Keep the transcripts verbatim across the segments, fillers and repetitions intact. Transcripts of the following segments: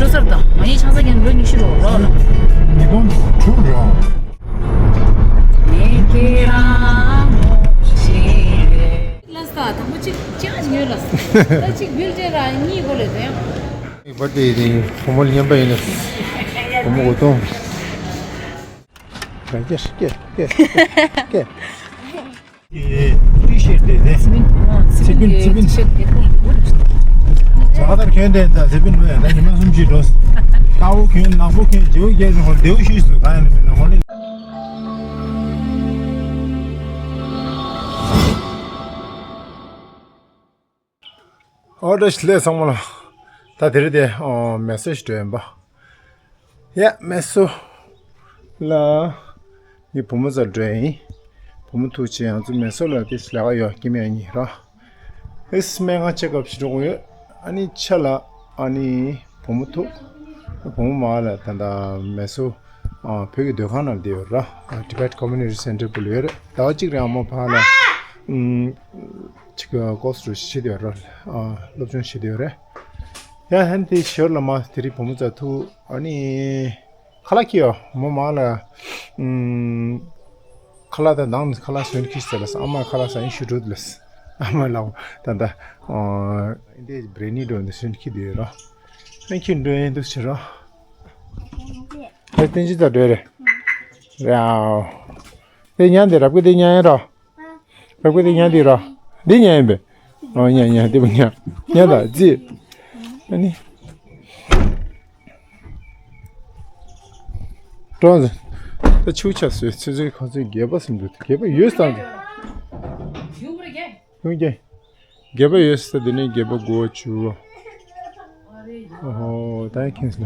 འགྲོ་སར་དང་ང་ཡི་ཆང་ས་ཀྱང་ལོ་ཉི་ཤུ་རོགས་རོགས་ལ། ཉིས་སྟོང་དྲུག་རེད། ངས་ཁྱེད་རང་མོ་ཞིག་རེད། ལ་ས་དང་པོ་གཅིག་ཅང་ཉོས་ལ་ས་གཅིག་བིལ་ཏེ་ར་གཉིས་གོ་ལས་དོན། བར་དེ་ཡི་བུ་མོ་ལ་ཉན་པ་ཡིན་ན་བུ་མོ་གོ་ཏོང་། རང་སྐད་སྐད་སྐད་སྐད། ཨེ་ཏི་ཤེར་ཏི་དེ། ཚེ་བིན་ཚེ་བིན། ཇ་ག་དར་གྱོན་དེ་ད་ཚེ་བིན་ལོས་ད་ཉི་མ་གསུམ་ཅིག་འགྲོ། དཀར་པོ་གྱོན་ནག་པོ་གྱོན་རྗེའུ་རྒྱས་སོང་ཧོར་རྡེའུ་ཤུས་སུ་གང་ཡང་མེད་ན་ཧོར་ནི། ཨོ་བཀྲ་ཤིས་བདེ་ལེགས་ཚང་མ་ལ། ད་དེ་རིང་དེ་ཨོ་མེ་སོ་ཞིག་འགྲོ་ཡིན་པ། ཡ་མེ་སོ་ལ། ངའི་བུ་མོ་རྩར་འགྲོ་ཡིན། བུ་མོ་ཐུག་ཆེ་ཡང་ཚུ་མེ་སོ་ལ་དེ་ལས་ཀ་ཡོད་ཀྱི་མེད་གཉིས་ར། ཨེ་སྨན་ཁང་ཅེག་ཨབ་ཞིག་འགྲོ་དགོས་ཡོད། ཨ་ནི་ཆ་ལ་ཨ་ནི་བུ་མོ་ཐུག་བུ་མོ་མ་ལ་ད་ལྟ་མེ་སོ་ཨ་བོད་ཀྱི་སྡོད་ཁང་ནང་བསྡད་ཡོད་ར། ཨ་Tibet Community Center་པུ་ལ་ཡོད་རེད། ཟླ་བ་གཅིག་རིང་ཨ་མ་ཕ་ལ་ཨུམ་ཅིག་ཀོ་སི་རུ་བྱེད་བསྡད་ཡོད་ར། ཨ་སློབ་སྦྱོང་བྱེད་བསྡད་ཡོད་རེད། ཡ་ཧན་དེ་ཞོར་ལ་མ་དེ་རིང་བུ་མོ་རྩར་ཐུག་ཨ་ནི། ཁ་ལག་ཁྱེར་ཡོང་། མོ་མང་ལ། ཨུམ། ཁ་ལག་དང་ནང་ནས་ཁ་ལག་སོན་ཁྱེར་ཟེར་ལ་ཨ་མ་ཁ་ལག་ཟ་ཡིན་ཞུ་འགྲོ་དུ་ལས། ཨ་མ་ལགས་ད་ལྟ། ཨོ། འདི་བྲེ་ནི་འགྲོ་འདི་སོན་ཁྱེར་དུ་ཡོད་རོ། ཨ་ཁྱེར་འགྲོ་ཡིན་འདུག་ཟེར་རོ། ཨ་བསྟན་ཅི་ད་འགྲོ་རེད། རེད་ཨའོ། དེ་ཉན་དེ་རབ་གི་དེ་ཉན་ཡིན་རོ། རབ་གི་དེ་ཉན་དེ་རོ། འདི་ཉན་ཡིན་པས། ཨོ་ཉན་ཉན་དེ་བུ་ཉན། ཉན་ད་ཙི། ཨ་ནི། ཀྲོང་ཟེར། ད་ཆུ་ཆ་སོས་ཚེ་ཚེ་ཁོ་ཚོའི་སྒལ་པ་ཟིན་འདུག་སྒལ་པ་ཡོད་སྟངས་ཀྱི། ཡོང་གི། སྒལ་པ་ཡོད་ས་དེ་ནས་སྒལ་པ་མགོ་བ་བཅུ། ཨོ་ཧོ་ད་ཁྱེད་ལ།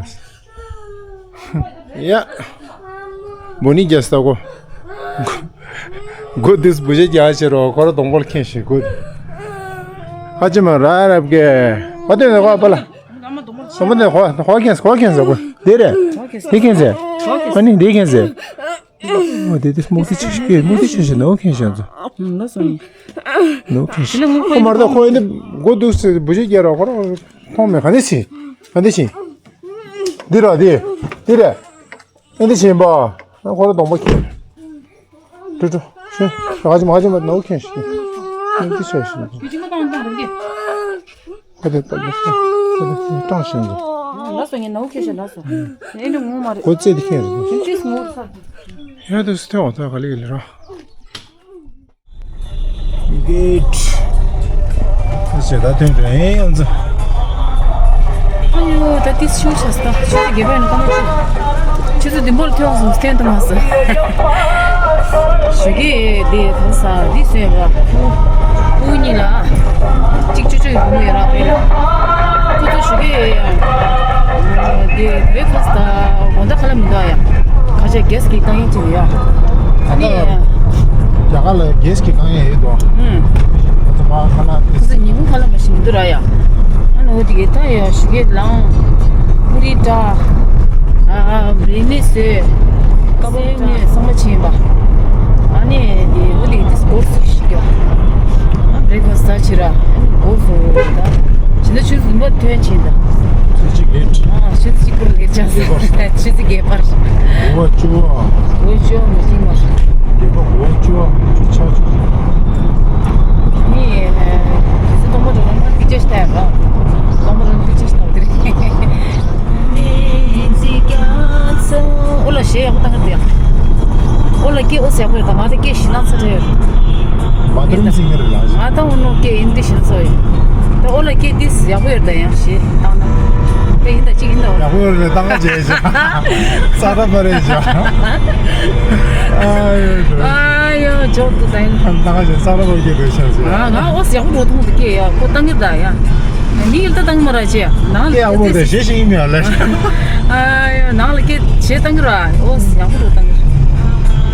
ཡ། མོ་ནི་རྒྱ་ས་གོ། མགོ་དུས་བུ་ཞེ་རྒྱ་ཆེ་རོ་ཁོ་ར་གདོང་པོར་ཁེངས་ཤིང་གོ། ཧ་ཅི་མ་ར་རབ་གེ། ཧ་དེ་ནས་ཧ་པ་ལ། སོ་མ་དེ་ཧ་ཧ་ཁེངས་ཧ་ཁེངས་ཟེར་གོ། དེ་རེད། དེ་ཁེངས་ཟེར། ཨ་ནི་དེ་ཁེངས་ཟེར། འོ་དེ་དེ་སྨུག་དེ་ཆུ་ཞིག་གེ་སྨུག་དེ་ཆུ་ཞིག་ནོ་ཁེངས་ཤིང་ཚོ། ནོ་ཁེངས་ཤིང་། ཁོ་མར་ད་ཁོ་ཡིན་དེ་མགོ་དུས་བུ་ཞེ་རྒྱ་རོ་ཁོ་ར་མཐོང་མེད་ག་ནས་ཕྱིན། ག་ནས་ཕྱིན། འདི་ར་འདི། འདི་རེད། ཨེ་འདི་བྱིན་པ། ཁོ་ར་གདོང་པ་ཁེངས། ཀྲུ་ཀྲུ། ཤེ། ཧ་ཅི་མ་ཧ་ཅི་མ་ནོ་ཁེངས་ཤིང་། ཨེ་འདི་ཆོས་ཤིང་། ཁོ་དེ་ལྟ་གི་ཤེ། ཁོ་དེ་སྤྲང་ཤིང་གི། ལ་སོ་ངས་ནོ་ཁེངས་ཤིང་ལ་སོ། ཨེ་འདི་ངོ་མ་རེད། ཁོ་རྩེ་དེ་ཁེངས་རེད། ཁེངས་ཤིང་ངོ་ཚ། ཡ་དུ་སུ་ཐེ་འོང་ཐ་ག་ལི་གི་ལི་ར། གེ་ཊི། ད་ཆེ་ད་ཐོན་ཏེ་ཡང་ཚ། ཨ་ཡོ་ད་ཏིས་ཆུ་ཆ་སྟ་ཆུ་ཚོད་བརྒྱད་པ་ཡིན་ན་ཀ་མ་ཆུ། ཆུ་ཚོད་བདུན་པར་ཐོན་སོང་སྟོན་དུ་མ་སོང་། ཞུ་གི་དེ་ད་ས་འདི་སོན་པ། ཨུ་གཉིས་ལ། གཅིག་ཆུ་ཆུ་ཡོད་མི་ཡོད་ར་པས། ཁོ་ཚོ་ཞུ་གི་དེ་བེ་ཁ་སྟ་དགོང་དག་ཁ་ལ་མི་འདུག་ཡ། ཁ་ཆེ་གེ་སི་གི་བཏང་ཡིན་ཅིག་ཡ། ཨ་ནི། རྒྱ་གར་ལ་གེ་སི་གི་བཏང་ཡིན་ཡོད་དོ། ཨུམ། ང་ཚོ་མ་ཁ་ལག་ཁོ་ཚོ་ཉིན་གུང་ཁ་ལག་མ་ཤི་མི་འདུག་ར་ཡ། ཨ་ནི་འོ་དེ་གི་ད་ཡ་ཞུ་གི་ལང་། པུ་རི་ཏྲ། ཨ་རི་ནི་སོས། ཀ་བོ་སོས་ངོས་ཚང་མ་ཕྱིན་པ། ཨ་ནི་དེ་འོ་དེ་དེ་སྐོར་སུ་ཞིག་ཡ། ཨ་བྲེག་ཕ་སི་ད་ཕྱི་ར། ཨ་ནི་སྐོར་སུ་ད། ཕྱི་ད་ཆུ་ཟིན་པ་ཐོན་ཕྱིན་ད། ཆུ་ཚོད་བརྒྱད། ཨ་ཆུ་ཚོད་གཅིག་པོ་ལས་ཀྱང་ཆུ་ཚོད་བརྒྱད་པར། འོ་བ་བཅུ་བ། འོ་བཅུ་བ་མི་གཅིག་མ། བརྒྱད་པ་འོ་བ་བཅུ་བ་ཆུ་ཆ་ཆུ། ནི། ཁྱེད་ཚོ་སྟོང་པ་འགྲོ་ན་ཐུགས་རྗེ་ཆེ་ལ། སྟོང་པ་འགྲོ་ན་ཐུགས་རྗེ་ཆེ་ལ་དེ་རེད། ཨོ་ལ་གཞས་ཡག་པོ་བཏང་གི་འདུག་ཡ། ཨོ་ལ་སྐད་ཨོ་ཡག་པོ་ཡོད་ད་ང་ད་སྐད་ཞེད་སྣང་ཚ་དྲགས་ཡོད། མ་དུམ་ཟིན་གི་རེད་ལ། ང་ད་འོ་ནོ་སྐད་ཡིན་འདི་ཞེད་སྣང་ཚ་ཡོད། ད་ཨོ་ལ་སྐད་འདི་ཡག་པོ་ཡོད་ད་ཡང་ཞེད་བཏང་ན། ད་ཡིན་ད་གཅིག་ཡིན་ད་ཨོ་ལ། ཡག་པོ་ཡོད་རེད་བཏང་བྱས་བྱས། ས་ད་པ་རེད་བྱས། ཨ་ཡོད་རེད། ཨ་ཡོ་ཇོག་ཏུ་ད་ཡིན། བཏང་བྱས་ས་ད་པ་སྐད་རེད་བྱས་བྱས། ང་ང་ཨོ་ཡག་པོ་འགྲོ་ཐུང་དུ་སྐད་ཡ་ཁོ་བཏང་གི་ད་ཡ། མི་ཡིན་ད་བཏང་མ་ར་བྱས་ནང་ལ་སྐད་ཡག་པོ་རེད་ཞེད་ཞིག་ཡིན་མི་ཡ་ལ། ཨ་ཡོ་ནང་ལ་སྐད་ཞེད་བཏང་གི་ར་ཨོ་ཡག་པོ་འགྲོ་བཏང་གི་ར།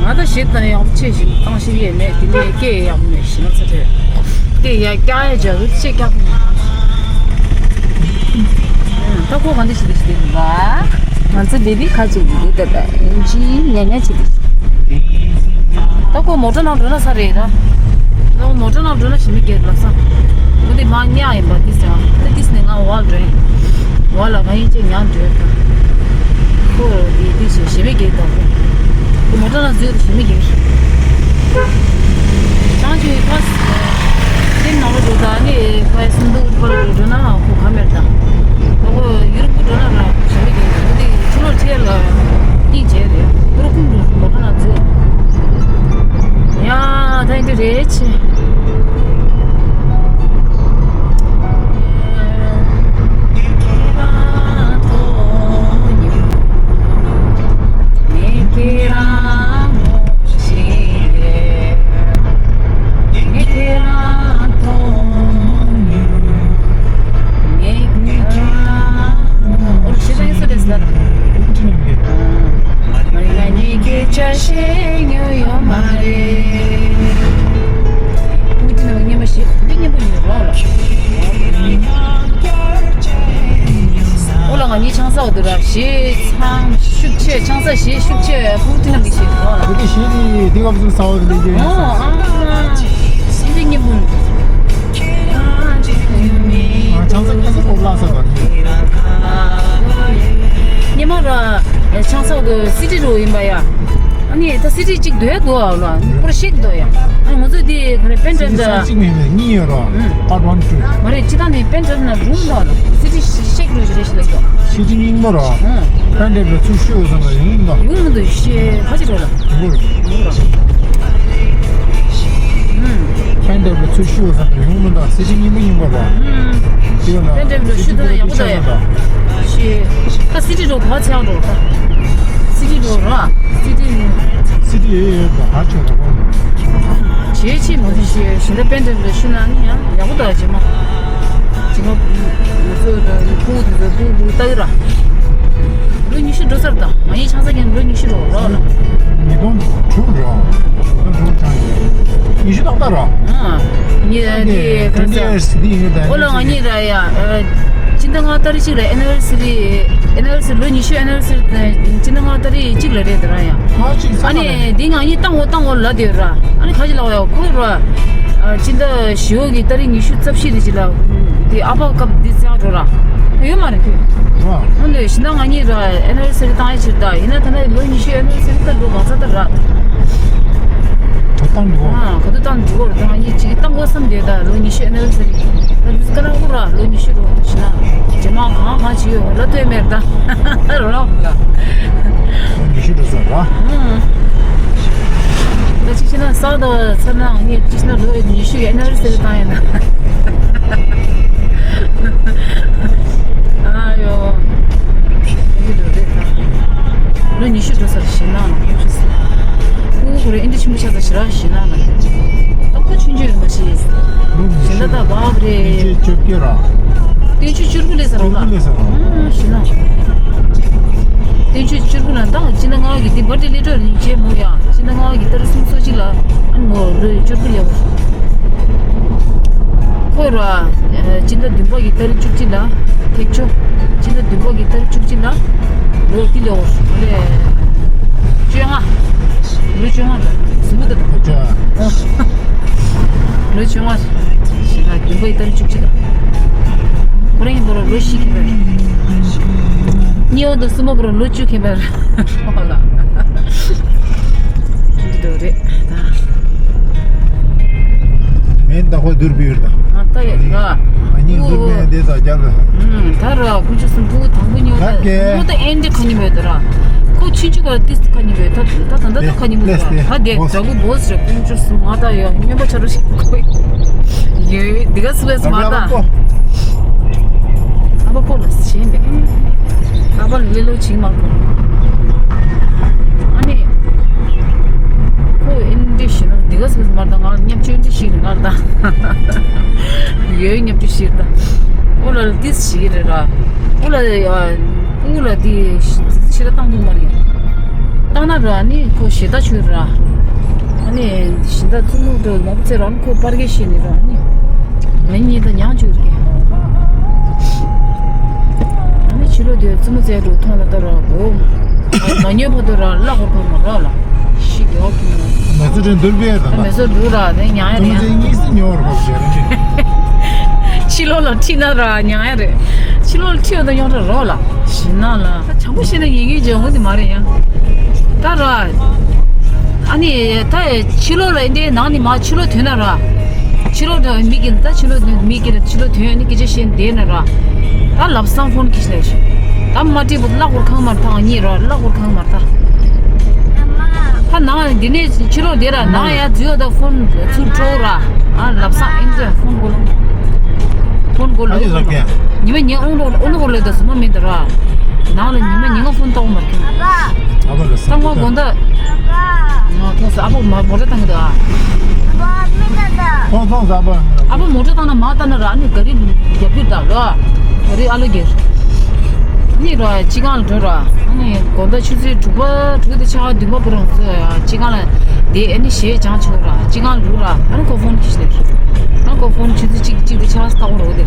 ང་ད་ཞེད་བཏང་ཡག་པོ་ཆེ་ཞིག་བཏང་ཞིག་ཡས་མེད་དེ་ནས་སྐད་ཡག་པོ་མེད་ཞེད་སྣང་ཚ་དྲགས། དེ་ཡ་སྐྱ་ཡ་ཇ་རུ་ཆེ་སྐྱ་པོ། ད་ཁོ་ག་འདི་ཞིག་འདི་ཞིག་འདི་ར། ང་ཚོ་བེ་བི་ཁ་ཅིག་འདི་འདི་ད་ད་ཡིན་ཅི་ཉ་ཉ་ཅིག་འདི། ད་ཁོ་མོ་ཊ་ནང་འགྲོ་ན་ས་རེད་ད། ད་མོ་ཊ་ནང་འགྲོ་ན་ཞི་མི་སྐྱེ་ལ་ས། ཁོ་འདི་མ་ཉ་ཡིན་པ་འདི་ཟེར་ཨ། ད་འདི་ནས་ང་བ་འགྲོ་ཡིན། ཝ་ལ་ང་ཡིན་ཅེ་ཉང་འགྲོ་ཡོད་ད། ཁོ་དེ་དེ་ཞེ་ཞེ་མེད་གེ་ད་ཁོ། ཁོ་མོ་ཊ་ནང་འཛུལ་ཏེ་ཞེ་མེད་གེ། ཅང་ཅུ་ཡི་ཕ་སི་དེ་ནང་ལ་འགྲོ་ད་ནི་ཕ་ཡི་སུན་དུ་ཕ་ལ་འགྲོ་ན་ཁོ་ག་མེད་ད། ཁོ་ཁོ་ཡུ་རོབ་འགྲོ་ན་ར་ཞེ་མེད་གེ་ཁོ་དེ་ཕྱི་ལོགས་ཁྲལ་ལ་སྙིང་རྗེ་རེད། ཡུ་རོབ་ཁུམ་འགྲོ་མོ་ཊ་ནང་འཛུལ། ཡ་ད་ཡིན་དེ་རེད་ཆེ། ང་གཉིས་སྐད་ཆ་བཤད་མྱོང་ཡོད་མ་རེད། ཀུ་ཅི་ནང་སྙན་པ་ཞིག་འདི་སྙན་པོ་ཡོད་རོགས་ལ། ཨོ་ལ་ང་གཉིས་ཆང་ས་འོ་དུ་ར་ཞེས་ཚང་ཤུགས་ཆེ་ཆང་ས་ཞེས་ཤུགས་ཆེ་ཀུ་ཅི་ནང་གི་ཞིག་རོགས་ལ། ཀུ་ཅི་ཞེས་ནི་འདི་ག་བཟུང་ས་འོ་དུ་ལས་ཀྱི་ཨོ་ཨ་ཨ་འདི་སྙན་པོ། ཆང་ས་ཁ་ས་ཀོ་ལ་ས་དང་ཉི་མ་ར་ཆང་ས་འོ་དུ་སི་ཏི་རུ་ཡིན་པ་ཡ། ཨ་ནི་ད་སི་ཏི་གཅིག་སྡོད་འདུག་ཨ་ལ་ནི་པོར་ཤེག་འདུག་ཡ། ཨ་ང་ཚོ་འདི་ག་རེ་པན་ཊར་ད། གཅིག་མིན་ལ་གཉིས་ཡོད་རོ། ཨ་ཝན་ཊུ། མ་རེད་སྤྱི་བཏང་ནི་པན་ཊར་ན་རུང་འདུག་ཨ་ལ་སི་ཏི་ཤེག་རུ་རེ་ཤི་ལ་འདུག་སི་ཏི་རྙིང་མ་རོ། ཨ་པན་ཊར་ལ་ཚུར་ཤོད་བསམ་ལ་ཡོང་འདུག་ཡོང་མི་འདུག་ཤེ་ཁ་ཅིག་རོ་ལ། ཡོང་རོ། ཨ་པན་ཊར་ལ་ཚུར་ཤོད་བསམ་ལ་ཡོང་མི་འདུག་སི་ཏི་རྙིང་མ་རྙིང་མ་རོ། ཨ་དེ་ཡོད་ན་པན་ཊར་ལ་ཤོད་ད་ཡག་པོ་ད་ཡ། ཤེ་ད་སི་ཏི་རོ་ག་ཚང་རོ་ད། སི་ཏི་རོ་ར། སི་ཏི། སི་ཏི་ཡོད་ཡོད་པ་ག་ཆོད་ར་གོ། བྱེད་ཆེད་མ་ཟིན་ཞེས་ཞིང་ད་པན་ཊར་ལ་ཤུ་ན་ནི་ཡང་ཡག་པོ་འདུག་ཇེ་མ། ཇེ་མ། ང་ཚོ་ད་ཕུག་དེ་ཚོ་ཕུག་ཕུག་ལྟ་གི་ར། ལོ་ཉི་ཤུ་འགྲོ་ཚར་ད་ང་ཡི་ཆང་ས་ཀྱང་ལོ་ཉི་ཤུ་རོ་རོ་ལ། ཉིས་སྟོང་དྲུག་རོ། ཉིས་སྟོང་དྲུག་ཆང་ཡོད། ཉི་ཤུ་ཏག་ཏག་རོ། ཨ། ཉི་ཨ་ནི་ཀ་ས། ཨོ་ལ་ང་གཉིས་ར་ཡ། སྤྱི་ཟླ་ལྔ་ཏ་རིག་གཅིག་ལ་ཨེ་ནི་ཝར་སི་རི། ཨེ་ནི་ཝར་སི་རི་ལོ་ཉི་ཤུ་ཨེ་ནི་ཝར་སི་རི་སྤྱི་ཟླ་ལྔ་ཏ་རིག་གཅིག་ལ་རེད་དེ་ར་ཡ། ཨ་ནི་འདི་ང་གཉིས་བཏང་འོ་བཏང་འོ་ལ་དེ་ར། ཨ་ནི་ཁ་ཅིག་ལ་ཡ་ཁོ་ར། སྤྱི་ཟླ་བཞི་པའི་གི་ཏ་རིག་ཉི་ཤུ་རྩ་བཞི་རེད་ཅི་ལ། དེ་ཨ་ཕ་སྐབས་འདི་ཚང་འགྲོ་ར། ཡོད་མ་རེད་ཁྱོད། ཨ་ནི་ཞིང་ད་ང་གཉིས་ར་ཨེ་ནི་ཝར་སི་རི་བཏང་ཡ་ཕྱིར་ད་ཡིན་ན་ད་ནི་ལོ་ཉི་ཤུ་ཨེ་ནི་ཝར་སི་རི་ད་ལོ་གང་ཚ་ད་ར། ད་བཏང་འགྲོ། ཨ་ག་དུས་བཏང་འགྲོ་ར་ད་ང་གཉིས་ཅིག་བཏང་དགོས་བསམ་དེ་ད་ལོ་ཉི་ཤུ་ཨེ་ནི་ཝར་སི་རི། ད་འདི་ཀ་རང་ཧུ་ར་ལོ་ཉི་ཤུ་རོ་ཞིང་ན། རྗེས་མ་གང་གང་བྱེད་ཡོད་ལ་ལྟོས་མེད་ད། རོ་ལ་ཧུ་ལ། ཉི་ཤུ་འགྲོ་ས་ར། ད་ཅི་ཤེས་ན་ས་དང་ཚ་ན་ངས་ཅི་ཤེས་ན་ལོ་ཉི་ཤུ་ཡ་ཨེ་ནི་ཝར་སི་རི་བཏང་ཡིན་ན། ཨ་ཡོ། འདི་འགྲོ་རེད་ད། ལོ་ཉི་ཤུ་འགྲོ་ས་རེད་ཞེ་ན་ན་ཁོ་ཤི་སི། ཁོ་ཁོ་རེ་ཨིན་དྲི་ཆེན་པོ་ཆགས་ས་ཞེ་ར་ཞེ་ན་ན། ད་ཁོ་ཆུང་ཆུང་ཡིན་པ་ཞིག་ཞེ་ན་ད་བབ་རེད། བཅུ་བཅུ་དགུ་ར། བསྟན་ཆོས་བཅུ་དགུ་ལས་ས་རོ་ལ། བཅུ་དགུ་ལས་ས་རོ། ཨ་ཞེ་ན། བསྟན་ཆོས་བཅུ་དགུ་ལ་ད་ཅི་ན་ང་གི་འདི་བར་དེ་ལས་གྲོལ་ཡིན་ཅེས་མོ་ཡ། ཅི་ན་ང་གི་ཏ་རིག་སུམ་ཅུ་སོ་གཅིག་ལ་ཨ་མོ་ལོ་བཅུ་དགུ་ལས་བ། ཁོ་ར། སྤྱི་ཟླ་བདུན་པ་གི་ཏ་རིག་བཅུ་གཅིག་ལ་ཐེག་མཆོག་སྤྱི་ཟླ་བདུན་པ་གི་ཏ་རིག་བཅུ་གཅིག་ལ་ལོ་འདི་ལོ་རེད། བཅོ་ལྔ། ལོ་བཅོ་ལྔ་དང་གཟུགས་པོ་དང་། ལོ་བཅོ་ལྔ། ཞེ་ན་བདུན་པ་གི་ཏ་རིག་བཅུ་གཅིག་ལ། ཁོ་རང་གི་བར་ལོ་བཞི་ཁེ་པར། གཉིས་པ་དང་གསུམ་པ་བར་ལོ་བཅུ་ཁེ་པར། ཨོ་ལ། འདི་འདྲ་རེད་ད། མེན་ད་ཁོ་དུར་བུར་ད། ང་ད་ཡོད་ད། ཨ་ནི་དུར་བུར་འདི་ད་རྒྱབ་ལ། ཨུམ་ད་ར་ཁོ་ཆུ་སུམ་བུ་དང་པོ་ཉོ་ད། ད་གེ་ཁོ་ད་ཨེན་འདྲ་ཁ་ཉི་མོ་ད་ར། ཁོ་ཆུ་ཆུ་ག་ཏིས་ཁ་ཉི་མོ་ད་ད་ད་ད་ད་ཁ་ཉི་མོ་ད་ར། ད་དེ་ད་གུ་བོས་རེ་ཁོ་ཆུ་སུམ་ང་ད་ཡོད་སྨྱོན་པ་ཆ་རུ་ཞིག་ཁོ་ཡོད་འདི་ག་སུ་བས་མ་ད། ཨ་པ་པོ་ལ་ཞེན་པས། ཨ་པ་ལི་ལོ་ཆིང་མ་ཁོ། ཨ་ནི། ཁོ་ཨིན་འདྲི་ཞིག་ན་འདི་ག་སུ་མར་དང་ང་མཉམ་སྤྱོད་འདྲི་ཞིག་རེད་ང་དང་། ཡོད་མཉམ་སྤྱོད་ཞིག་དང་། ཨོ་ལ་ལ་ཏིས་ཞིག་རེད་ར། ཨོ་ལ་ཡ། ཨོ་ལ་ཏི་ཞིག་ར་བཏང་འདུག་མ་རེད། བཏང་ན་ར་ནི་ཁོ་ཞེ་ད་ཆུ་ར། ཨ་ནི་ཞེ་ད་ཙུ་མུ་དུ་མ་བུ་ཚེ་རང་ཁོ་པར་གེ་ཞིག་ནི་ར་ནི། ང་གཉིས་ད་མྱང་བཅུག་གི། ཨ་ནི་ཕྱི་ལོགས་དེ་བཙུན་མོ་བཙལ་འགྲོ་ཐོང་ལ་ལྟ་རོགས་གོ། མ་ཉོས་བར་དུ་ར་གླ་འཁོར་འཁོར་མ་རོགས་ལ། ཤི་གི་ཨོ་ཀི་མོ། མེ་སོ་དྲན་འདུལ་བས་དང་། མེ་སོ་འདུལ་ར་དེ་ཉང་ཡ་བཙུན་མོ་རེད། བཙལ་གཉིས་སུ་ཉོ་བར་ཁོག་བྱས་ར་ཅིག་ཕྱི་ལོགས་ལ་ཁྲིད་ན་ར་ཉང་ཡ་རེད། ཕྱི་ལོགས་ལ་ཁྲིད་ཡོད་ད་ཡོང་ར་རོགས་ལ་ཞིག་ན་ལ། ད་བྱང་པོ་ཤེས་ན་ཡིན་གྱི་བྱུང་འོང་དེ་མ་རེད་ཡ། ད་ར། ཨ་ནི་ད་ཕྱི་ལོགས་ལ་འདི་ནང་ནི་མ་ཕྱི་ལོགས་ཐོན་ན་ར། ཕྱི་ལོགས་ད་མི་གི་ད་ཕྱི་ལོགས་མི་གི་ལ་ཕྱི་ལོགས་ཐོན་ནི་སྐད་ཆ་བཤད་བསྡད་ན་ར། ད་ལབ་སང་ཕོན་ཁྱེར་ལས་ཤིག་ད་མ་བྲིས་པོ་གླགས་བོར་ཁང་མར་ཐང་གཉིས་ར་གླགས་བོར་ཁང་མར་ད། ད་ནང་འདི་ནས་ཕྱི་ལོགས་འདི་ར་ནང་ཡ་འཛུལ་ཡོད་ད་ཕོན་ཚུར་འཕྲོ་ར། ཨ་ལབ་སང་ཨེ་འདྲ་ཕོན་གོ་ལོ། ཕོན་གོ་ལོ། ཨ་ཡོད་ཟོག་གན། ཉི་མ་ཉི་ཨོང་ལོ་ཨོང་ལོ་ལོ་ད་སུ་མ་མིན་ད་ར། ནང་ལ་ཉི་མ་ཉི་ང་ཕོན་ཏོག་མར་ཁྱོད། ཨ་ཕ་ལ་ས་ཏང་མ་དགོང་ད། ང་ཐོག་ས་ཨ་ཕོ་མ་མོ་ཊ་བཏང་གི་འདུག་ཨ། ཁོང་ཚོང་ས་ཨ་ཕ། ཨ་ཕོ་མོ་ཊ་བཏང་ན་མ་བཏང་ན་ར་ཨ་ནི་ག་རི་རྒྱབ་རྒྱུ་ད་ར། ག་རི་ཨ་ལོ་གེར། ནི་ར་ཅི་གང་ལ་འགྲོ་ར། ཨ་ནི་དགོང་ད་ཆུ་ཚོད་དྲུག་པ་དྲུག་དེ་ཆ་བདུན་པ་བུ་རང་ཚོ་ཅི་གང་ལ་དེ་ཨ་ནི་གཞས་སྦྱང་ཆོག་ར་ཅི་གང་ལ་འགྲོ་ར་ཨ་ནི་ཁོ་ཕོན་ཁྱེར་ལེ། ཨ་ཁོ་ཕོན་ཆུ་ཚོད་གཅིག་གཅིག་དེ་ཆ་ལྟ་བོ་རོ་དེ།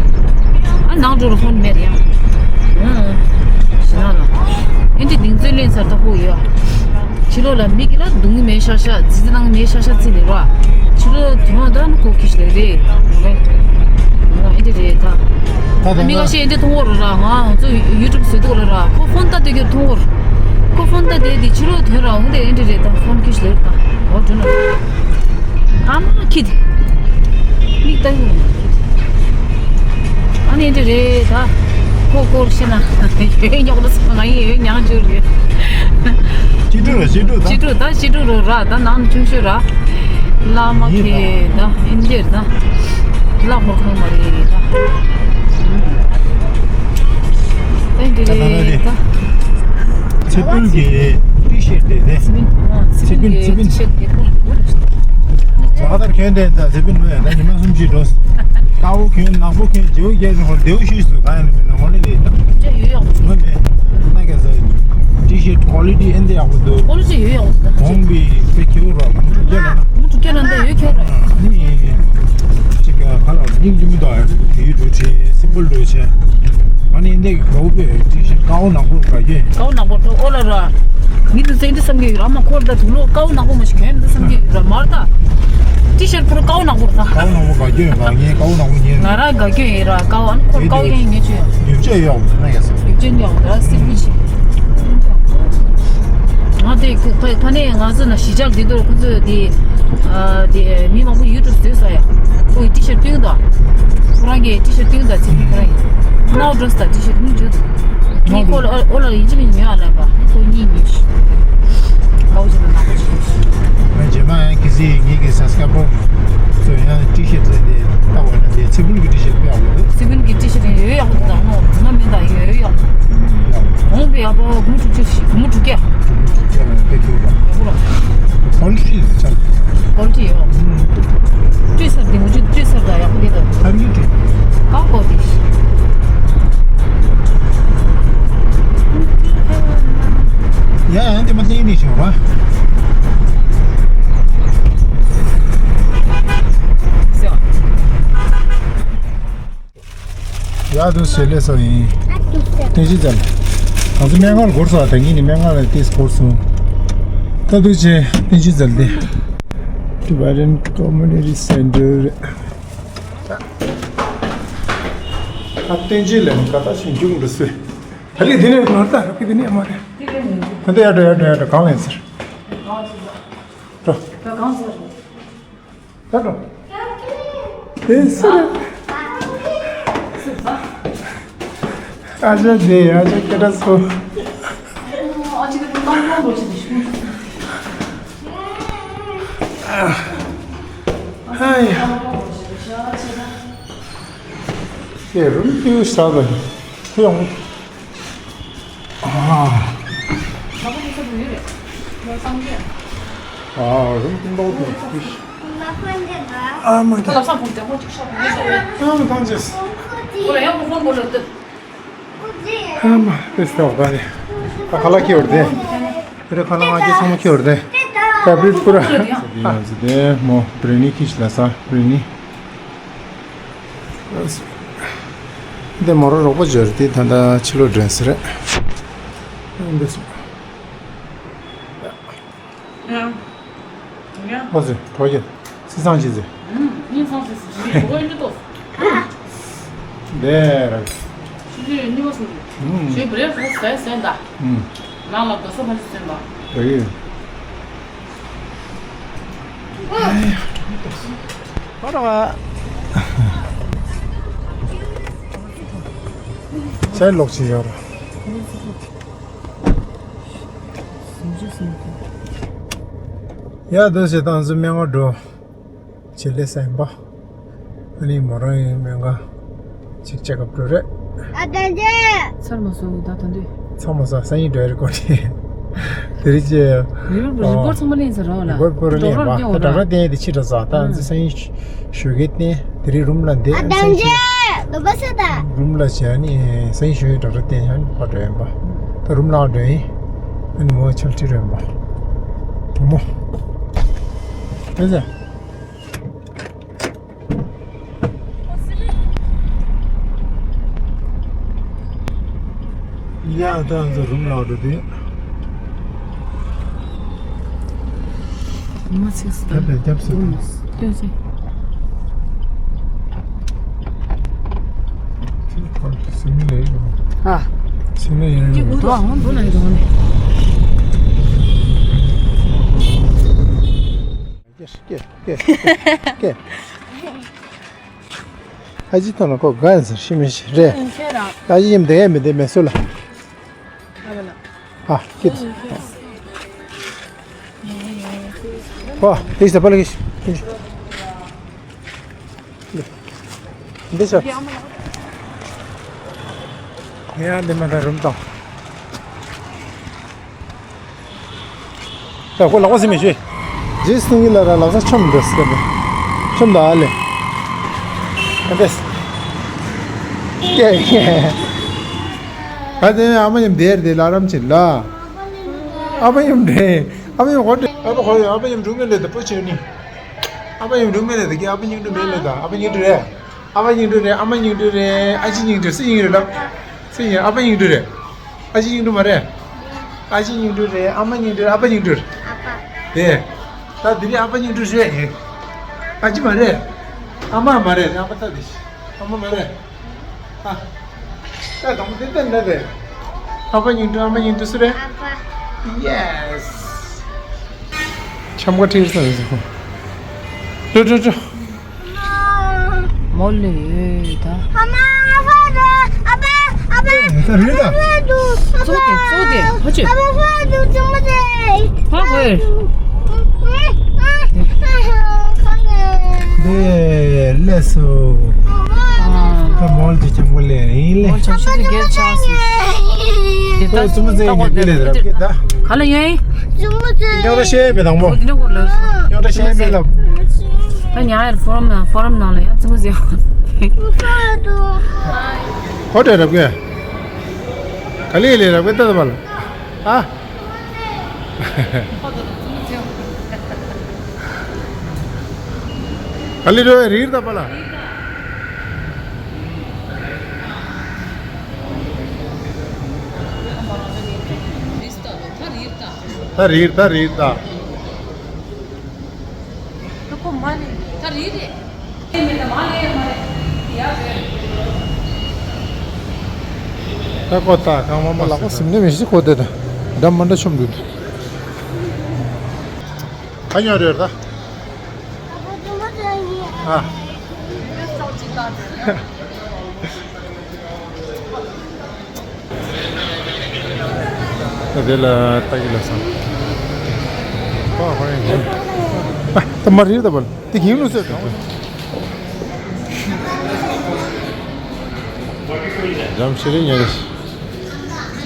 ཨ་ནང་འགྲོ་ར་ཕོན་མེད་ཡང་། ཨ་ཞེ་ན་ལ། ཨེ་འདྲ་གདེང་ཚོད་ལེན་ཚར་ཐག་པོ་ཡོད། ཕྱི་ལོགས་ལ་མི་གི་ལ་རྡུང་མེད་ཤག་ཤག་རྫི་རྫི་ནང་མེད་ཤག་ཤག་རྩི་ལེ་ར། ཕྱི་ལོགས་དུས་མ་ད་ནི་གོ་ཁྱེར་ལེ་རེད། ཨེ་འདྲ་རེད་ད། ད་ད་མི་ཁ་ཤས་ཨེ་འདྲ་མཐོང་གོ་ར་ར་ང་ང་ཚོ་ཡུ་ཊུབ་བཟོས་འདུག་ལ་ར་ཁོ་ཕོན་ལྟ་དེ་གི་མཐོང་གོ་ར། ཁོ་ཕོན་ལྟ་དེ་དེ་ཕྱི་ལོགས་དོན་ར་འོང་དེ་ཨེ་འདྲ་རེད་ད་ཕོན་ཁྱེར་ལེ་ར་ད་འོ་དྲུ་ན། ཨ་མ་ཁྱི་དེ། མིག་ལྟ་གི་མི་འདུག་ཁྱི་དེ། ཨ་ནི་འདི་རེད་ད། ཁོ་སྐོར་ཤེ་ན། ཡོད་ཉོག་རོ་ང་ཡི་ཡོད་ཉང་ཅུར་རེད། ཅི་འགྲོ་ར་ཅི་འགྲོ་ད། ཅི་འགྲོ་ད་ཅི་འགྲོ་རོ་ར་ད་ནང་ཆུང་ཤོས་ར། བླ་མ་ཁྱེད་ད་ཨིན་འདིར་ད། བླ་མ་ཁང་མ་རེད་ད། ཨིན་འདི་རེད་ད། ཚེ་སྤུན་གྱི་ཏི་ཤེར་དེ་དེ། ཚེ་སྤུན་ཚེ་སྤུན། ཇ་ཁ་ལྟར་གྱོན་དེ་ད་ཚེ་སྤུན་ལོས་ད་ཉི་མ་གསུམ་བཞི་འགྲོ། དཀར་པོ་གྱོན་ནག་པོ་གྱོན་བརྗེ་པོ་རྒྱག་ནས་ཧོར་ལྡེའུ་ཤུས་སུ་གང་ཡང་མེད་ན་ཧོར་ལི་ལི་དང་། ཅ་ཡོད་ཡོད། ངོ་མེད་ན་ག་ས་ཏི་ཤེར་ཀོ་ལི་ཊི་ཨེ་འདི་ཡག་པོ་འདུག་ཀོ་ལི་ཊི་ཡོད་ཡོད་ད། གོང་བི་པེ་ཁྱེའུ་རོགས་མུ་ཏྲུ་རྒྱ་ལ་ན། མུ་ཏྲུ་རྒྱ་ལ་ན་ཡོད་ཁྱོད་ར། ནི་ཅིག་ག་ལ་སྙིང་རྗེ་མི་འདུག་ཡོད་འགྲོ་ཆེ་སིམ་པལ་འགྲོ་ཆེ། ཨ་ནི་འདི་གའུ་པེ་ཏི་ཤེར་ཀའོ་ནག་པོ་ག་གྱོན། ཀའོ་ནག་པོ་ཏོ་ཨོ་ལ་ར། མི་དུ་ཚེ་འདི་བསམ་གྱི་ཡོད་ར་མ་ཁོར་ད་དུ་ལོ་ཀའོ་ནག་པོ་མ་ཞིག་གྱོན་འདི་བསམ་གྱི་ཡོད་ར་མར་ད། ཏི་ཤར་ཕུར་ཀའོ་ནག་པོ་ར་ད། ཀའོ་ནག་པོ་ག་གྱོན་ཡོད་ང་ངའི་ཀའོ་ནག་པོ་ཉན། ང་ར་ག་གྱོན་ཡོད་ར་ཀའོ་ཨན་ཁོར་ཀའོ་ཡན་ངེ་ཆོས། ཡུབ་ཆེ་ཡོད་ན་ཡ་སོ། ཡུབ་ཆེན་ཡོད་ར་སིར་མི་ཆེ། ང་དེ་ཁ་ཁ་ནས་ང་ཚོ་ན་གཞིས་ཆགས་འདི་དུ་ཁོ་ཚོས་དེ། ཨ་དེ་མི་མང་པོ་ཡུ་ཊུབ་བཟོས་ས་ཡ། ཁོ་ཡི་ཏི་ཤར་བཏོན་ད། ཁོ་རང་གི་ཏི་ཤར་བཏོན་ད་ཚེ་མི་ཁོ་རང་ཡི། ནའོ་འགྲོ་ས་ད་ཏི་ཤར་མི་འཇུ། ངས་ཁོ་ལ་ཨོ་ལ་ཡིན་གཅིག་མིན་ཉོས་ཨ་ལ་ཡིན་པ་ཁོ་གཉིས་ཉོས་ཤི། ཀའོ་ཅི་ལ་ནག་པོ་ཅི་ཉོས་ཤི། ང་རྗེས་མ་ཡང་གལ་སྲིད་ངེད་ཀྱི་སབ་སི་ཀ་རའི་བར་ཚོ་ཡང་ཏི་ཤར་ཏི་ལྟ་བ་ན་དེ་ཚེ་ཕུལ་གྱི་ཏི་ཤར་དཔེ་ཡག་པོ་འདུག་ཚེ་ཕུལ་གྱི་ཏི་ཤར་ཡོད་ཡག་པོ་འདུག་ད་ནོ་ང་མིན་ད་ཡོད་ཡག་པོ། ཡག་པོ། གོང་དཔེ་ཡག་པོ་དགུ་དྲུག་ཅུ་ཞིག་དགུ་དྲུག་བརྒྱ། དགུ་དྲུག་བརྒྱ་ལ་དཔེ་ཁྱོད་ར། ཡག་པོ་ར། ཀོ་ལི་ཊི་ཆ། ཀོ་ལི་ཊི་ཡོད། སྤྲོད་སར་དེ་མུ་ཅུ་སྤྲོད་སར་ད་ཡག་པོ་དེ་ད། ཨ་མི་ཏི། ཀའོ་ཀའོ་དེ། ཡ་ཡང་དེ་མ་ཏིང་ནི་ཤོ་ར། སོ། ཡ་དུ་ཞེ་ལེ་སོ་ཡིན། ཏིན་ཅི་ཙལ། ང་ཚོ་སྨན་ཁང་ལ་འགོར་སོང་། ད་ངེད་ནི་སྨན་ཁང་ལ་ཏིས་འགོར་སོང་། ད་དུ་ཅེ་ཏིན་ཅི་ཙལ་ཏེ། Tibetan Community Center། ད་ཏིན་ཅི་ལ་ནི་ཀ་ད་ཞིང་ཁྱུང་འདི་སུ། ད་ལི་དེ་ནས་ནོར་ད་ར་ཀི་དེ་ནས་མ་རེད། ད་ལྟ་ཡ་འགྲོ་ཡ་འགྲོ་ཡ་འགྲོ་གང་ལ་ཡིན་ཟེར། འགྲོ། ད་འགྲོ། ད་འགྲོ། ཨེ་སུ་རེད། ཨ་ཅག་དེ་ཨ་ཅག་སྐད་གྲགས་སོ། ཧའི། ཁྱེད་རུམ་ཏིའུ་ས་བ་ཡོང་། ཨ། ཨ་རུམ་ཏིའུ་ས་བ་ཡོང་། ཨ་མ་ཀི། ཨ་མ་ཐང་ཅེས། ཨ་མ་ཏེ་སྟོག་པ་རེད། ད་ཁ་ལག་ཁྱེར་ཏེ། ཁ་ལག་ང་ཚོ་ཚང་མ་ཁྱེར་ཏེ། ད་བི་པུ་ར། ང་ཚོ་དེ་མོ་བི་རི་ནི་ཁྱི་ལ་ས་བི་རི་ནི། དེ་མོ་ར་རོགས་པ་སྦྱར་ཏེ་ད་ལྟ་ཕྱི་ལོགས་འདྲེན་ས་རེད། འདི་སོང་། ཡ། ཡ། ཨོ་ཙི་གྲོགས་ཀྱི་སི་སང་ཅི་ཙི། ཨུམ། ཡིན་སང་ཅི་ཙི། ཨོ་ཡིན་ཏོ། འདི་ར། ཆུ་ཚོད་གཉིས་པ་སོང་། ཨུམ། ཞོགས་པ་རེད་ཟ་ཟ་ཟ་ད། ཨུམ། ནང་ལ་དགའ་ས་ཕ་ཆུ་ཚོད་ད། རེད། ཨ་ར། ཚལ་ལོག་ཅི་ཡོད་ར། ཡ་དུ་ཞེ་དང་ཟུ་མེ་ང་འགྲོ། ཆེ་ལེ་སེམས་པ། ཨ་ནི་མོ་རང་ཡིན་མེད་ག་ཅིག་ཅེག་ཨབ་འགྲོ་རེད། ཨ་དན་ཅེ། ཚར་མ་སོང་ད་ད་འདི། ཚར་མ་སོང་སང་ཉིན་འགྲོ་ཡ་རེད་གོ་ནི། དེ་རིང་ཅེ། རི་རི་པོར་ཚང་མ་ལེན་ཟེར་རོགས་ལ། རི་པོར་པོར་ལེན་པ་ད་ཌོག་ཊར་བསྟན་ཡ་དེ་ཕྱི་དྲགས་སོང་ད་ཨ་ནི་སང་ཉིན་ཞོགས་ཀས་བསྟན་དེ་རིང་རུམ་ལ་འདེད་ཨ་དན་ཅེ། རུམ་ལ་བྱས་ནི་སང་ཉིན་ཞོགས་ཀས་ཌོག་ཊར་བསྟན་ཡ་ནི་ཕར་འགྲོ་ཡིན་པ། ད་རུམ་ལ་འགྲོ་ཡིན། ཨ་ནི་མོ་ཆལ་ཁྲི་རོ་ཡིན་པ། བུ་མོ། ཨེ་ཟེར། ཡ་ད་ང་ཚོ་རུམ་ལ་འགྲོ་དུས། མ་ཚིགས་སུ་རྒྱབ་ལ་རྒྱབ་སུ་སྟོན་སེ། ཨ། སེམས་ལ་ཡོད་རེད། ཨ། སེམས་ལ་ཡོད་རེད། ཀྱི་འུ་ཐོག་ཧོན་འདུག་ན་ཡོད་དོ་ནི། ཀྱེ་ཀྱེ་ཀྱེ་ཀྱེ། ཨ་ཅི་ཐོན་ན་ཁོ་ག་ཡིན་ཟེར་ཤི་མི་ཤི་རེད། ཨ་ཅི་ཡིན་དེ་ཡིན་མི་དེ་མེད་སུ་ལ། ཨ་ཀྱེ། ཨོ་དེ་ས་པ་ལ་གི་ཤི། འདི་ཤ། ཡ་འདི་མ་ད་རུམ་དང་། ད་ཁོ་ལག་པ་སེ་མི་ཤེས། རྗེས་སུ་ཡིན་ལ་ར་ལག་ས་ཆོམ་འདྲ་སེ་ནི། ཆོམ་ད་ཨ་ལེ། ཨ་འདྲས། ཀྱེ་ཀྱེ། ཨ་དེ་ཨ་མ་ཉམས་དེར་དེ་ལ་རམ་ཆེ་ལ། ཨ་མ་ཉམས་དེ། ཨ་མ་ཉམས་ཧོ་དེ། ཨ་མ་ཧོ་ཨ་མ་ཉམས་འགྲོ་མེད་ལེ་ད་པོ་ཆེ་ནི། ཨ་ཕ་ཡིན་འགྲོ་མེད་རེད་ད་གི། ཨ་ཕ་སྙིང་འགྲོ་མེད་ལེ་ད། ཨ་ཕ་སྙིང་འགྲོ་རེད། ཨ་ཕ་སྙིང་འགྲོ་རེད། ཨ་མ་སྙིང་འགྲོ་རེད། ཨ་ཅེ་སྙིང་འགྲོ། སུ་སྙིང་རེད་ལབ། སུ་སྙིང་། ཨ་ཕ་སྙིང་འགྲོ་རེད། ཨ་ཅེ་སྙིང་འགྲོ་མ་རེད། ཨ་ཅེ་སྙིང་འགྲོ་རེད། ཨ་མ་སྙིང་འགྲོ་རེད། ཨ་ཕ་སྙིང་འགྲོ་རེད། ཨ་ཕ། དེ། ད་དེ་རིང་ཨ་ཕ་སྙིང་འགྲོ་རེད། ཨ་ཅེ་མ་རེད། ཨ་མ་མ་རེད། ཨ་ཕ་ད་དེ། ཨ་མ་མ་རེད། ཨ། ད་དང་པོ་དེ་བསྟན་ན་རེད། ཨ་ཕ་སྙིང་འདོད། ཨ་མ་སྙིང་འདོད་སུ་རེད། ཨ་ཕ། ཡེ་སི། འཆམ་ག་ཁྲིར་སོང་ཟེར་ཁོ། ཏྲོ་ཏྲོ་ཏྲོ། མོ་ལེ་ད། ཨ་མ། ཨ་ཕ། ཨ་ཕ། ཨ་ཕ། ད་རེད་ད། ཙོག་དེ་ཙོག་དེ་ཧ་ཅི། ཨ་ཕ། ཧ་ཧོས། དེ་ལས་སུ། ད་མོལ་གྱི་ཆང་མོ་ལས་ཡིན་ལས། མོལ་ཆང་ཤུ་ཚོད་བརྒྱད་ཆགས་སོང་། དེ་ད་ཙུམ་ཙེ་ཡིན་གྱི་ལས་རབ་ཀྱི་ད། ག་ལ་ཡིན། ཉོ་ར་ཤེས་མེད་དང་མོ། དེ་འདྲ་ཁོ་ལ། ཉོ་ར་ཤེས་མེད་ལ། ད་ཉ་ཡར་ཕོ་རམ་ནང་ཕོ་རམ་ནང་ལ་ཡང་ཙུམ་ཙེ། ཧོ་ཏེ་རབ་ཀྱི། ག་ལས་ལས་རབ་ཀྱི་ད་ད་བ་ལ། ཨ། ཨ་ལི་རོ་རིར་ད་པ་ལ། ད་རིར་ད་རིར་ད། ད་ཁོ་མ་ནི་ད་རེད་རེད། ད་ཁོ་ད་གང་མ་མ་ལག་པ་ཟིན་ནས་མི་ཤི་ཁོ་དེ་ད་འདྲ་མ་འདྲ་ཆོམ་འདུག་ད་ཉོ་རེད་ད། ཨ། ད་དེ་ལ་ལྟ་གི་ལ་སང་། ཨ། ད་མ་རིལ་ད་བལ་དེ་གིན་ལུ་སེ་ད། འཇམ་ཤེས་རེ་ཉེ་རེ།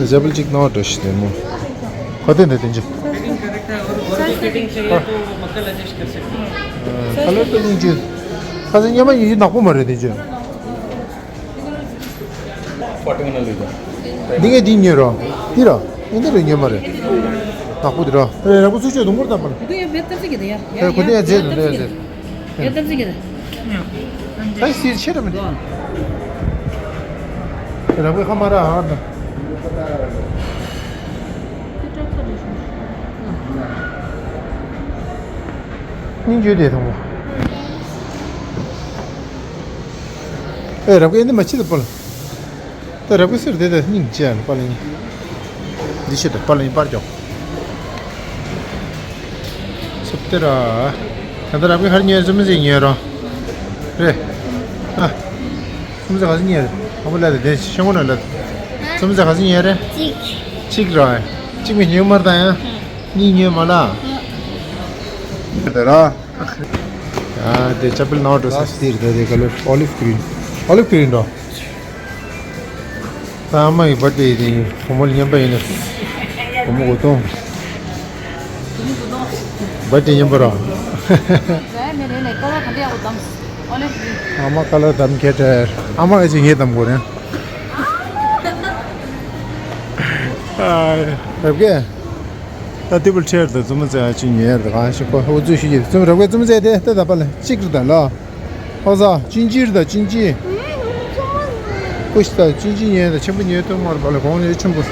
ཟེ་བལ་ཅིག་ནོ་འདྲ་ཞིག་དེ་མོ། ཁ་དེ་འདྲ་དེ་འཇི། ཁ་ལོ་ཏོ་ཉིན་གཅིག་ཁ་སང་ཉི་མ་ཉིན་གཅིག་ནག་པོ་མ་རེད་དེ་འཇི། འདི་ངས་འདི་ཉོས་རོ། འདི་རོ། ཨེ་འདི་རོ་ཉོས་མ་རེད། ནག་པོ་འདི་རོ། རེ་ར་པོ་ཚུ་ཆོད་དུང་མོར་བཏང་པ་ལ། ཁོ་དེ་ཡང་མེད་ཐབས་ཅིག་གི་དེ་ཡ། ཁོ་དེ་ཡང་རྫས་དུ་རེད་རེད། མེད་ཐབས་ཅིག་གི་དེ། ད་སིར་ཆེ་ར་མི་འདུག་ར་པོའི་ཁ་མ་ར་ཧར་ད། སྙིང་རྗེ་དེ་དང་པོ། ཨེ་རབ་ཀེ་འདི་མ་ཕྱི་ལ་སྤོ་ལ། ད་རབ་ཀེ་སེར་དེ་ད་སྙིང་རྗེ་ཡང་པ་ལ་ཡིན། འདི་ཤེས་ད་པ་ལ་ཡིན་པར་ཀྱོག་སོབ་སྟེ་ར། ད་ད་རབ་ཀེ་ཧར་ཉེ་རྩོམ་ཟིག་ཉེ་རོ། རེད། ཨ། རྩོམ་ཟིག་ག་ཟིག་ཉེ་རེད། ཨ་མ་ལ་དེ་དེ་ཤེས་ངོ་ན་ལ། རྩོམ་ཟིག་ག་ཟིག་ཉེ་རེད། གཅིག་གཅིག་ར། གཅིག་མི་ཉེ་མར་ད་ཡང་། གཉིས་ཉེ་མ་ལ། དེ་ར། ཨ་དེ་ཅ་པེལ་ནོར་འགྲོ་ས་སྟེར་ད་དེ་ཀ་ལར་ཨོ་ལིབ་གི་རིན། ཨོ་ལིབ་གི་རིན་འགྲོ། ད་ཨ་མ་ཡི་བར་ཐི་ཌེ་དེ་བུ་མོ་མཉམ་པ་ཡིན་ན། བུ་མོ་གོ་ཏོང་། བར་ཐི་ཌེ་མཉམ་པ་ར། ཨ་མ་ཀ་ལར་དམ་ཁྱེད་ཨ་མ་ཨེ་ཅི་ངེད་དམ་གོ་རེད། ཨ་རབ་ཀེ། ད་ཏི་བུལ་ཆེར་དུ་བཙུན་མོ་ཚེ་ཨ་ཅི་ཉེར་དུ་གང་ཞིག་གོ་ཧོ་ཙུ་ཤི་ཅི་བཙུན་རབ་ཀེ་བཙུན་མོ་ཚེ་དེ་ལྟ་ད་པ་ལ་གཅིག་རུ་ད་ལ། ཧོ་ཟ་ཅིན་ཅི་རུ་ད་ཅིན་ཅི། ཀུ་ཤི་ད་ཅིན་ཅི་ཉེ་ད་ཆེན་པོ་ཉེ་དུ་མར་པ་ལ་གོང་ཉེ་ཆེན་པོ།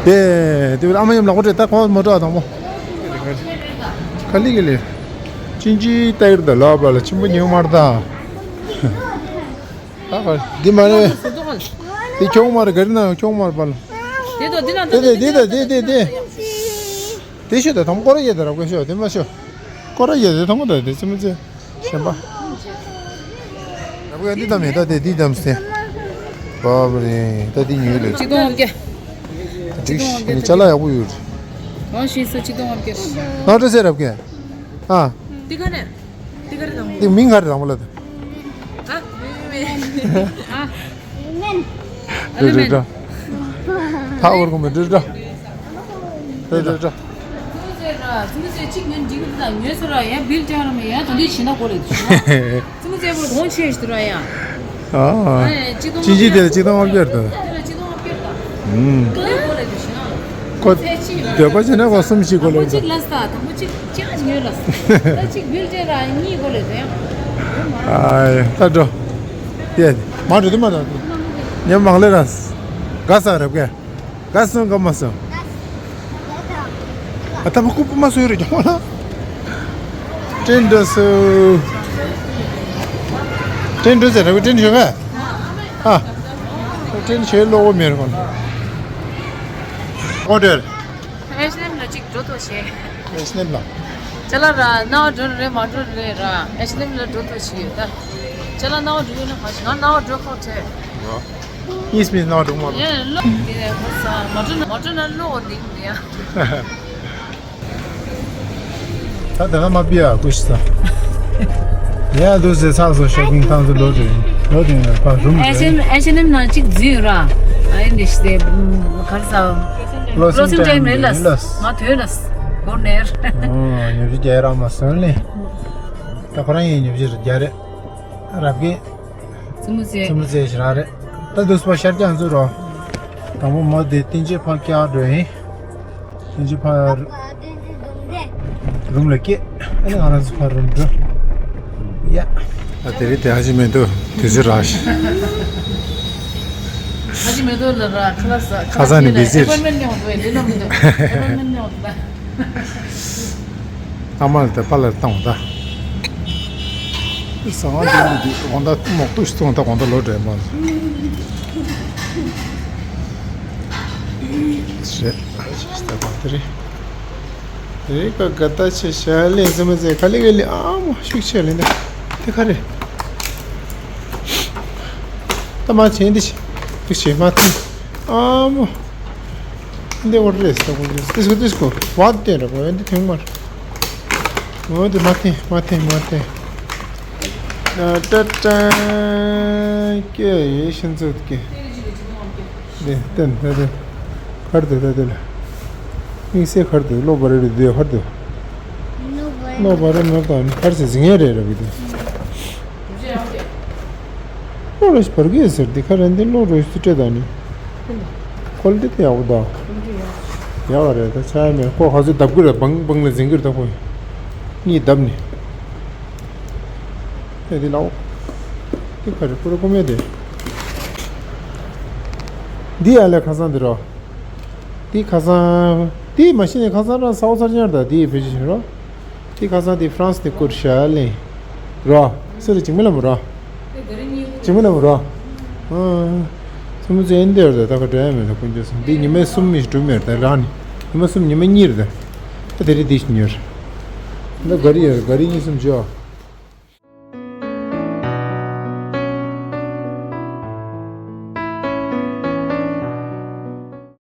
དེ་དེ་བུལ་ཨ་མ་ཡམ་ལག་པོ་ཏྲེ་ད་གོང་མོ་ཏྲ་དང་མོ། ཁ་ལི་གི་ལི། ཅིན་ཅི་ད་རུ་ད་ལ་པ་ལ་ཆེན་པོ་ཉེ་མར་ད། ད་ག་འདི་མ་རེད། འདི་ཁྱོང་མ་རེད་ག་རི་ན་ཁྱོང་མ་རེད་པ་ལ། དེ་དང་འདི་ན་དེ་དེ་དེ་དེ་དེ། དེ་ཤོད་ད་དང་པོ་སྐོར་ར་ཡེ་ད་ར་དགོས་ཤོད་དེ་མ་ཤོད། སྐོར་ར་ཡེ་དེ་དང་པོ་ད་དེ་ཙི་མི་ཙི། གཞན་པ། ར་དགོས་འདི་དམ་ཡེ་ད་དེ་འདི་དམ་སྟེ། བ་བ་རེད་ད་འདི་ཉོས་ལེ། གཅིག་སྟོང་ལྔ་བརྒྱ། འདི་ནི་ཅ་ལག་ཡག་པོ་ཡོད། གང་ཤེས་ས་གཅིག་སྟོང་ལྔ་བརྒྱ། ང་སྤྲོད་སེ་རབ་གེ། ཨ། འདི་ག་ནས། འདི་ག་རེ་དང་། འདི་མིང་ག་རེ་དང་པོ་ལ་དང་། ཨ། མེ། ཨ། རེ་རེ་འདྲ། ཐག་འོར་གོ་མེ་རེ་འདྲ། རེ་རེ་འདྲ། ཙི་མི་ཟེར་ར། ཙི་མི་ཟེར་གཅིག་ཉོན་འགྲིག་གི་འདུག་ད་ཉོས་སོ་ར་ཡ་བིལ་ཏེ་ར་མེ་ཡ་ད་འདི་ཞིག་ན་གོ་རེད་ད་ཞུ་ན། ཙི་མི་ཟེར་བོ་གོང་ཆེ་ཞིག་ཏུ་ར་ཡ། ཨ། ཅི་ཅི་དེ་ལ་ཅི་དང་བ་བརྒྱད་དང་། དེ་ལ་ཅི་དང་བ་བརྒྱད་དང་། ཨུམ། ག་ལེ་གོ་རེད་ད་ཞུ་ན། ཁོ་འདོད་པ་བྱས་ན་ཁོ་གསུམ་ཞིག་དགོས་ལབ་ད། གཅིག་ལ་ས་དང་པོ་གཅིག་ཅི་ཨ་ཉོས་ལ་ས། ད་གཅིག་བིལ་ཏེ་ར་གཉིས་དགོས་ལེ་ད་ཡང་། ཨ་ཡ་ད་འགྲོ། ཡ་མ་འགྲོ་དེ་མ་འགྲོ། ཉམས་མང་ལེ་ར། ག་ས་རབ་གེ། ག་སོང་ག་མ་སོང་། ཨ་ད་མ་ཁུ་པུ་མ་སོང་རེ་ཀྱང་ལ། ཏྲེན་འགྲོ་སོ། ཏྲེན་འགྲོ་ཟེར་ར་བི་ཏྲེན་ཞོ་ག་ཨ། ཏྲེན་ཞོ་ལོ་བོ་མེར་གོན། ཨོ་ཌར། ཨེ་ཤི་ནེམ་ལ་གཅིག་འགྲོ་ཐུབ་ཤེས། ཨེ་ཤི་ནེམ་ལ། ཅ་ལག་ར་ནང་འགྲོ་རེད་མ་འགྲོ་རེད་ར་ཨེ་ཤི་ནེམ་ལ་འགྲོ་ཐུབ་ཤེས་ཡོད་ད། ཅ་ལག་ནང་འགྲོ་ཡོད་ན་ཁ་ཤས་ང་ནང་འགྲོ་ཁག་ཆེ། ཨིས་མིས་ནང་འགྲོ་མ་རེད། ཡེ་ལོ། དེ་ནས་ཁོ་ས་མ་འགྲོ་ན་མ་འགྲོ་ན་ལོག་འདི་འདི་ཡ། ད་དེ་ན་མ་པི་ཡ་ཀུ་ཤི་ས། ཡ་དུ་ཟེ་ཚགས་སོ་ཤོ་པིང་ཐང་དུ་ལོ་དེ། ལོ་དེ་ན་ཕ་རུམ་ཨེ་ཤི་ནེམ་ཨེ་ཤི་ནེམ་ན་གཅིག་འཛུལ་ར། ཨ་ཡིན་དེ་ཤི་དེ་གར་ས། ལོ་སིང་ཊེམ་རེད་ལ། མ་ཐོས་ལ། གོ་ནེར། ཨོ་ཉོ་རྒྱུ་རྒྱ་ར་མ་སོན་ལེ། ད་ཁོ་རང་ཡིན་ཉོ་རྒྱུ་རྒྱ་རེད། རབ་གི། ཙི་མུ་ཙེ། ཙི་མུ་ཙེ་ཞིག་རང་རེད། ད་དུས་པ་ཤར་རྒྱག་འཛུལ་རོ། དང་པོ་མོ་དེ་ཏིན་ཅི་ཕ་ཀྱག་འགྲོ་ཡིན། ཏིན་ཅི་ཕ་རུམ་ལ་སྐྱེས། ཨ་ནི་ང་རང་ཚོ་ཕ་རུམ་འགྲོ། ཡ། ད་དེ་རིང་དེ་ཧ་ཅི་མེད་འདུག་དུས་ཚོད་རག་ཤག་ཧ་ཅི་མེད་འདུག་ལ་ར་ཁ་ལག་ཟ། ཁ་སང་ནས་བི་ཟི་རེད། ཨེ་པོ་ཡིན་མེན་ཊི་ལེན་འོང་འདུག་ཨེ་པོ་ཡིན་མེན་ཊི་ལེན་འོང་འདུག་ཨ་མ་ལ་དེ་པཱ་ལགས་བཏང་བ་ད། ཟ་ཁང་དེ་ནི་དེ་དགོང་དག་མོག་ཏུ་ཞིག་བཙོང་ད་དགོང་དག་ལོ་འདྲེ་མ་རེད། ད་དེ་རེད། དེ་རེད་ཀ་ག་ད་ཆེ་ཤ་ལེ་ཟི་མ་ཟེ་ག་ལེ་ག་ལེ་ཨ་མོ་ཤུགས་ཆེ་ལེ་འདི་དེ་ག་རེད། ད་མ་ཆེན་འདི་ཤི་ཤུགས་ཆེ་མ་ཐུབ་ཨ་མོ། འདི་འོ་རེད་ས་གོ་འདི་ཏིས་གོ་ཏིས་གོ་བ་དེ་ར་གོ་འདི་ཐེངས་མར། འོ་འདི་མ་ཐེ་མ་ཐེ་མ་ཐེ། ཏ་ཏ་ཏ། ཀྱེ་ཡེ་ཤིན་ཚུད་ཀྱེ། འདི་བསྟན་ད་དེ། ཁར་དེ་ད་དེ་ལ། དམིགས་བསལ་ཁར་དེ་གློ་བ་རེ་རེ་དེ་ཁར་དེ། གློ་བ་རེ་མ་གཏོགས་ནི་ཁར་སེ་ཟིང་ངེ་རེ་ར་བི་དེ། ལོ་རོས་བར་གི་ཟེར་འདི་ཁ་རན་འདི་ལོ་རོས་སུ་སྤྲད་ད་ནི། ཁོལ་འདི་དེ་ཡག་པོ་ད། ཡག་པ་རེད་ད་ཆ་ཡ་མེད་ཁོ་ཁ་ཚོད་བརྡབ་གི་རེད་བང་བང་ལ་འཛིང་གི་རེད་ད་ཁོ། གཉིས་བརྡབ་ནི། ཨེ་འདི་ལའོ། འདི་ཁ་རེ་ཁོ་རེ་ཁོ་མེད་དེ། འདི་ཡ་ལས་ཁ་སང་འདི་རོ། འདི་ཁ་སང་། འདི་མ་གཞི་ནས་ཁ་སང་རང་ས་འོག་ཚར་ཉར་ད་འདི་བེད་སྤྱོད་བྱེད་རོ། དེ་ཁ་སང་དེ་ཧྥ་རན་སི་དེ་བསྐུར་ཤག་ལེ། རོ། སུ་རེ་ཅིག་མི་ལ་མོ་རོ། ཞིམ་པོ་ན་མོ་རོ། ཨ། ཚོད་མ་ཚོད་ཨེ་འདི་རེད། ད་ག་འགྲོ་ཡ་མེད་ད། དཀོན་མཆོག་གསུམ། འདི་ཉི་མ་གསུམ་མི་ཞིག་གྲུབ་མེད་ད་རང་ནི། ཉི་མ་གསུམ་ཉི་མ་གཉིས་རེད་ད། ད་དེ་རིང་འདི་ཞིག་ཉོས་རེད། ད་ག་རི་ཡོད་ག་རི་གཉིས་གསུམ་བྱོས།